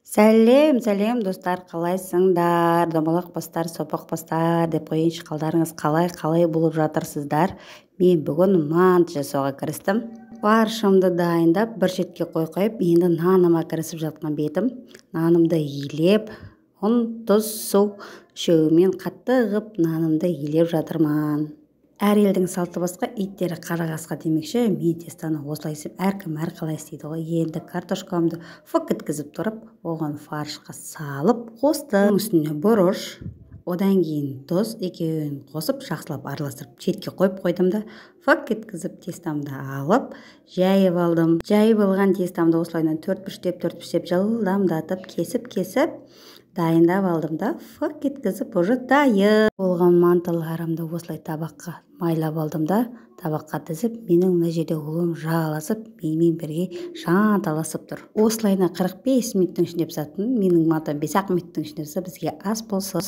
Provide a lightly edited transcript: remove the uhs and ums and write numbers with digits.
Сәлем, сәлем, достар, қалайсыңдар? Домалақ бастар, сопақ бастар деп қояйыншы. Қалдарыңыз қалай, қалай болып жатырсыздар? Мен бүгін манты жасауға кірістім. Фаршымды дайындап, бір шетке қойып, енді наныма кірісіп жатқан бетім. Нанымды илеп, ұн, тұз, су үшеуімен қатты қып нанымды илеп жатырмын. Әр елдің салты басқа, иттері қара қасқа демекші, мен тестаны осылай істеп, әркім әрқалай істейді ғой. Енді картошкамды фық еткізіп тұрып, оған фаршқа салып қостым. Үстіне бұрыш, одан кейін тұз, екеуін қосып жақсылап араластырып шетке қойып қойдым да, фық еткізіп тестамды алып жайып алдым. Жайып алған тестамды осылайынан төрт бұрыштеп, төрт бұрыштеп жылдамдатып кесіп-кесіп дайындап алдым да, фық еткізіп уже дайын болған мантыларымды осылай табаққа майлап алдым да, табаққа тізіп, менің мына жерде ұлым жағаласып, менімен бірге жанталасып тұр. Осылайынан 45 минуттың ішінде пісатын менің мантам 5-ақ минуттың ішінде піссе, бізге ас болсын.